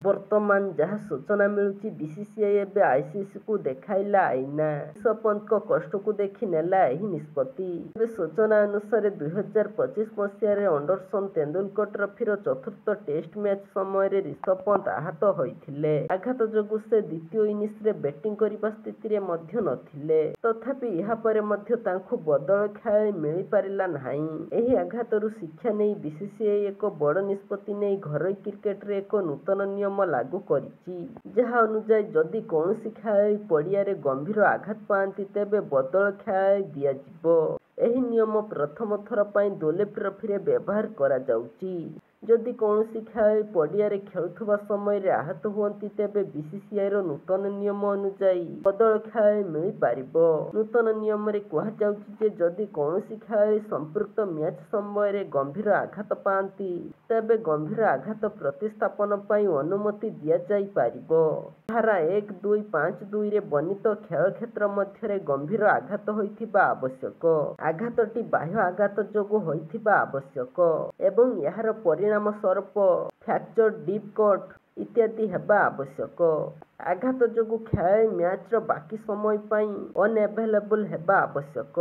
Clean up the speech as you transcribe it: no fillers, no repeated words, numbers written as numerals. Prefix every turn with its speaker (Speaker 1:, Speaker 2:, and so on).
Speaker 1: ବର୍ତ୍ତମାନ ଯାହା ସୂଚନା ମିଳୁଛି, ବିସିସିଆଇ ଏବେ ଆଇସିସିକୁ ଦେଖାଇଲା ଆଇନା। ରିଷଭ ପନ୍ତଙ୍କ କଷ୍ଟକୁ ଦେଖି ନେଲା ଏହି ନିଷ୍ପତ୍ତି। ତେବେ ସୂଚନା ଅନୁସାରେ, 2025 ମସିହାରେ ଆଣ୍ଡରସନ ତେନ୍ଦୁଲକର ଟ୍ରଫିର ଚତୁର୍ଥ ଟେଷ୍ଟ ମ୍ୟାଚ୍ ସମୟରେ ରିଷଭ ପନ୍ତ ଆହତ ହୋଇଥିଲେ। ଆଘାତ ଯୋଗୁଁ ସେ ଦ୍ୱିତୀୟ ଇନିଂସରେ ବ୍ୟାଟିଂ କରିବା ସ୍ଥିତିରେ ମଧ୍ୟ ନଥିଲେ। ତଥାପି ଏହାପରେ ମଧ୍ୟ ତାଙ୍କୁ ବଦଳ ଖେଳାଳି ମିଳିପାରିଲା ନାହିଁ। ଏହି ଆଘାତରୁ ଶିକ୍ଷା ନେଇ ବିସିସିଆଇ ଏକ ବଡ଼ ନିଷ୍ପତ୍ତି ନେଇ ଘରୋଇ କ୍ରିକେଟରେ ଏକ ନୂତନ ନିୟମ ଲାଗୁ କରିଛି। ଯାହା ଅନୁଯାୟୀ, ଯଦି କୌଣସି ଖେଳାଳି ପଡ଼ିଆରେ ଗମ୍ଭୀର ଆଘାତ ପାଆନ୍ତି, ତେବେ ବଦଳ ଖେଳାଳି ଦିଆଯିବ। ଏହି ନିୟମ ପ୍ରଥମ ଥର ପାଇଁ ଦୁଲୀପ ଟ୍ରଫିରେ ବ୍ୟବହାର କରାଯାଉଛି। ଯଦି କୌଣସି ଖେଳାଳି ପଡ଼ିଆରେ ଖେଳୁଥିବା ସମୟରେ ଆହତ ହୁଅନ୍ତି, ତେବେ ବିସିସିଆଇର ନୂତନ ନିୟମ ଅନୁଯାୟୀ ବଦଳ ଖେଳାଳି ମିଳିପାରିବ। ନୂତନ ନିୟମରେ କୁହାଯାଉଛି ଯେ, ଯଦି କୌଣସି ଖେଳାଳି ସମ୍ପୃକ୍ତ ମ୍ୟାଚ୍ ସମୟରେ ଗମ୍ଭୀର ଆଘାତ ପାଆନ୍ତି, ତେବେ ଗମ୍ଭୀର ଆଘାତ ପ୍ରତିସ୍ଥାପନ ପାଇଁ ଅନୁମତି ଦିଆଯାଇପାରିବ। ଧାରା 1252ରେ ବର୍ଣ୍ଣିତ ଖେଳ କ୍ଷେତ୍ର ମଧ୍ୟରେ ଗମ୍ଭୀର ଆଘାତ ହୋଇଥିବା ଆବଶ୍ୟକ। ଆଘାତଟି ବାହ୍ୟ ଆଘାତ ଯୋଗୁଁ ହୋଇଥିବା ଆବଶ୍ୟକ ଏବଂ ଏହାର ପରିଣାମ ସ୍ୱରୂପ ଫ୍ରାକଚର, ଡିପ୍ କଟ୍ ଇତ୍ୟାଦି ହେବା ଆବଶ୍ୟକ। ଆଘାତ ଯୋଗୁଁ ଖେଳାଳି ମ୍ୟାଚ୍ର ବାକି ସମୟ ପାଇଁ ଅନଆଭେଲେବଲ୍ ହେବା ଆବଶ୍ୟକ।